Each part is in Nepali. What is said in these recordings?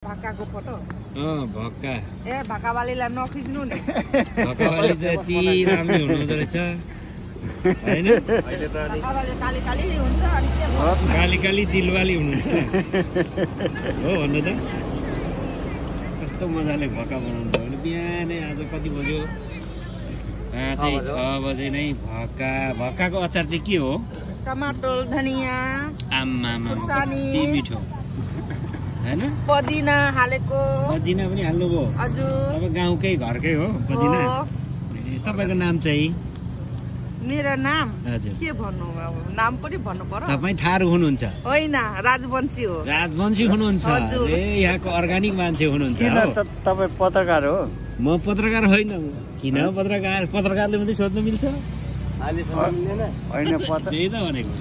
भाकाको फोटो भक्का ए भाकावालीलाई नखिच्नु नि भक्कावाली त यति राम्रो हुनुहुँदो रहेछ हैन अहिले त भाकावाली काली काली हुन्छ अनि के काली काली दिलवाली हुनुहुन्छ हो भन्नु त कस्तो मजाले भक्का बनाउनु भयो बिहानै आज कति बज्यो चाहिँ 6 बजे नै भक्काको अचार चाहिँ के हो टमाटर धनिया आम्मा खुर्सानी कति मिठो हैन पुदिना हालेको पुदिना पनि हाल्नुभयो हजुर अब गाउँकै घरकै हो पुदिना तपाईको नाम चाहिँ मेरो नाम हजुर के भन्नु अब नाम पनि भन्नु पर्यो तपाई थारू हुनुहुन्छ होइन राजवंशी हो राजवंशी हुनुहुन्छ ए यहाँको अर्गानिक मान्छे हुनुहुन्छ किन तपाई पत्रकार हो म पत्रकार होइन किन पत्रकारले मात्रै सोध्नु मिल्छ अहिले मिल्दैन हैन त्यही त भनेको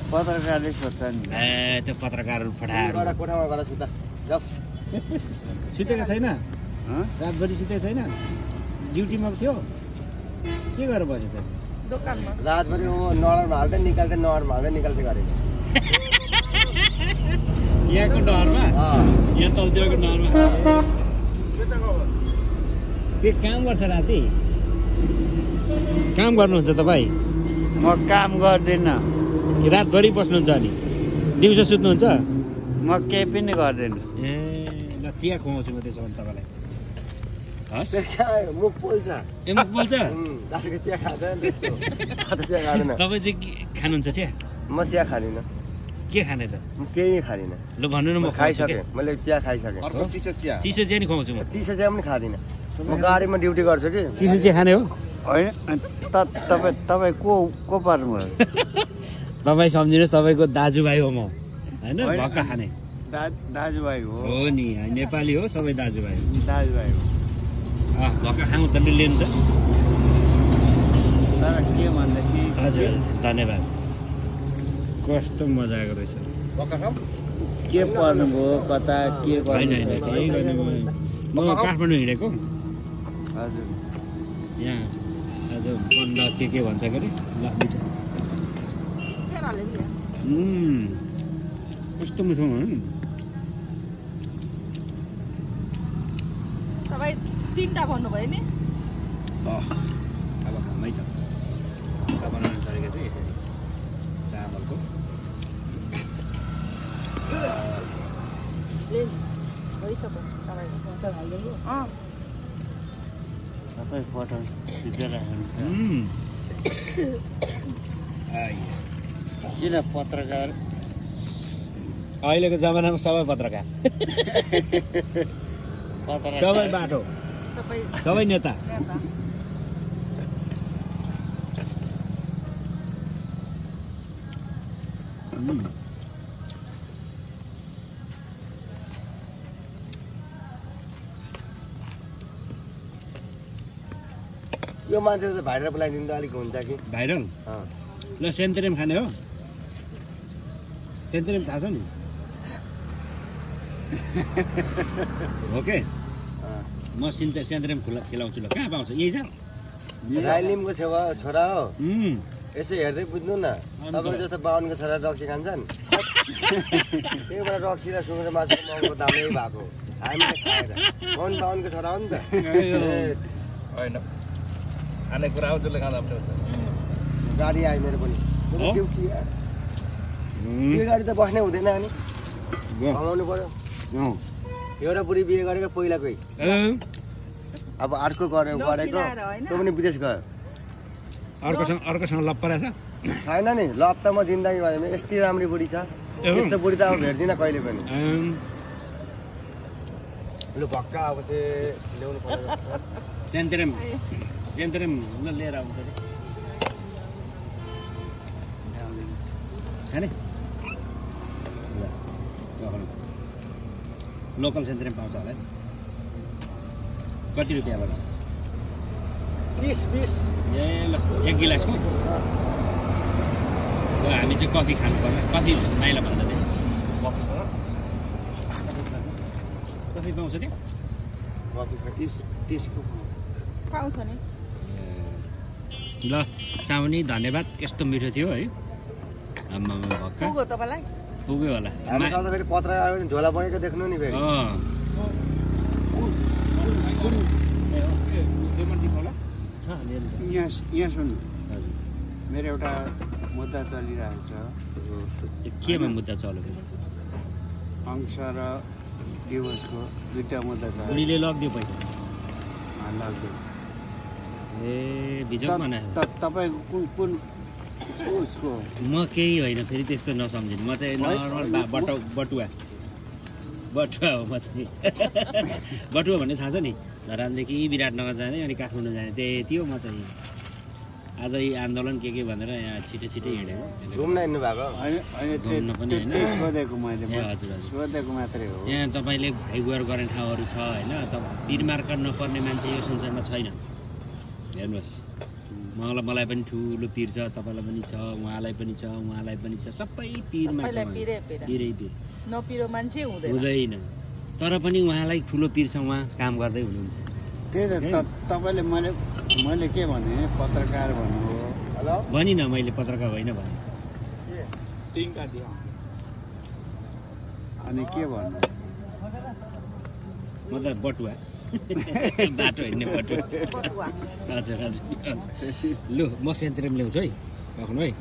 पत्रकारले सोध्छ नि ए त्यो पत्रकारहरु फटाहरू कोठामा गएर सुता जाऊ सुतेको छैन रातभरि सुतेको छैन ड्युटीमा थियो के गरेर बस्यो त दोकानमा रातभरि नहरमा हाल्दै निकाल्दै नहरमा हाल्दै निकाल्दै गरेको यहाँको नहरमा यहाँ तलतिरको नहरमा के काम गर्छ राति काम गर्नुहुन्छ तपाईँ म काम गर्दिन रातभरि बस्नुहुन्छ अनि दिउँसो सुत्नुहुन्छ म केही पनि गर्दिन ए ल चिया खुवाउँछु म त्यसो भने तपाईँलाई हस् मुख पोल्छ ए मुख पोल्छ चिया खाँदैन चिया खाँदैन तपाईँ चाहिँ के खानुहुन्छ चिया म चिया खाँदिन के खाने त म केही खाँदिन ल भन्नु न म खाइसकेँ मैले चिया खाइसकेँ चिसो चिया नि खुवाउँछु म चिसो चिया पनि खाँदिन म गाडीमा ड्युटी गर्छु कि चिसो चिया खाने हो होइन तपाईँ को पर्नुभयो तपाईँ सम्झिनुहोस् तपाईँको दाजुभाइ हो म होइन भक्का खाने दाजुभाइ हो नि नेपाली हो सबै दाजुभाइ दाजुभाइ हो भक्का खानु त लिनु त तर के भन्दाखेरि हजुर धन्यवाद कस्तो मजा आएको रहेछ के पर्नुभयो कता के होइन केही गर्नु म काठमाडौँ हिँडेको हजुर यहाँ आज बन्द के भन्छ के अरे ल मिठो कस्तो मिठो तपाईँ 3टा भन्नुभयो नि अब खामै त बनाउन सकेको छु यसरी चामलको भइसक्यो तपाईँको सबै फोटो खिचेर किन पत्रकार अहिलेको जमानामा सबै पत्रकार सबै बाटो सबै नेता यो मान्छेले चाहिँ भाइरल बोलाइदिनु त अलिक हुन्छ कि भाइरल ल सेन्तेरियम खाने हो सेन्तेरियम थाहा छ नि हो के म सेन्तेरियम खिलाउँछु ल कहाँ पाउँछ यही छ राइलिमको छेउमा छोरा हो यसो हेर्दै बुझ्नु न तपाईँको जस्तो बाहुनको छोरा रक्सी खान्छन् त्यही भएर रक्सी र सुँगुर माछाको महँगो दामै भएको हामीले खाएर बाहुनको छोरा हो नि त होइन खाने कुरा हो जसले खाँदा पनि गाडी आयो मेरो पनि यो गाडी त बस्नै हुँदैन अनि कमाउनु पर्यो एउटा बुढी बिहे गरेको पहिलाकै अब अर्को गरेको त्यो पनि विदेश गयो अर्कोसँग लप परेछ छैन नि लप त म जिन्दगी भएन यस्तै राम्रो बुढी छ यस्तो बुढी त अब भेट्दिनँ कहिले पनि लु भक्का अब चाहिँ ल्याउनु पर्यो सेन्तेरियम लिएर आउनु पर्यो खाने लोकल सेन्तेरियम पाउँछ होला नि कति रुपियाँ पर्छ 30-20 ए ल 1 गिलासको हामी चाहिँ कफी खानु पर्छ कफी माइला भन्दा चाहिँ कफी पाउँछ नि पाउँछ नि ल साउनी धन्यवाद कस्तो मिठो थियो है पुग्यो तपाईँलाई पुग्यो होला हामी सधैँ फेरि पत्रकार झोला बनेको देख्नु नि फेरि यहाँ सुन्नु, हजुर मेरो एउटा मुद्दा चलिरहेछ। केमा मुद्दा चल्यो? अंश र डिभोर्सको दुईटा मुद्दा छ। बुढीले लगिदियो पैसा लाग्यो। ए भिजोमा न तपाईँको कुन उसको? म केही होइन, फेरि त्यस्तो नसम्झिनु। म चाहिँ नर्मल बटुवा हो म चाहिँ। बटुवा भन्ने थाहा छ नि, धरानदेखि विराटनगर जाने अनि काठमाडौँ जाने, त्यति हो म चाहिँ। आज यी आन्दोलन के भनेर यहाँ छिटो हिँडेको। घुम्न हिँड्नु भएको? घुम्न पनि होइन। सोधेको मैले, ए हजुर हजुर, सोधेको मात्रै हो। यहाँ तपाईँले भाइगुहार गर्ने ठाउँहरू छ होइन, पिरमार्का नपर्ने मान्छे यो संसारमा छैन। हेर्नुहोस्, मलाई पनि ठुलो पिर छ, तपाईँलाई पनि छ, उहाँलाई पनि छ, उहाँलाई पनि छ, सबै पिरमा छ। पिरै पिर नपिरो मान्छे हुँदैन, तर पनि उहाँलाई ठुलो पिर छ, उहाँ काम गर्दै हुनुहुन्छ। त्यही त तपाईँले मैले के भने पत्रकार भन्नुभयो। भनिनँ मैले पत्रकार होइन भने। अनि के भन्नु? म त बटुवा बाटो हिँड्ने बटुवा। हजुर हजुर, लु म सेन्ट्रिम ल्याउँछु है, राख्नु है।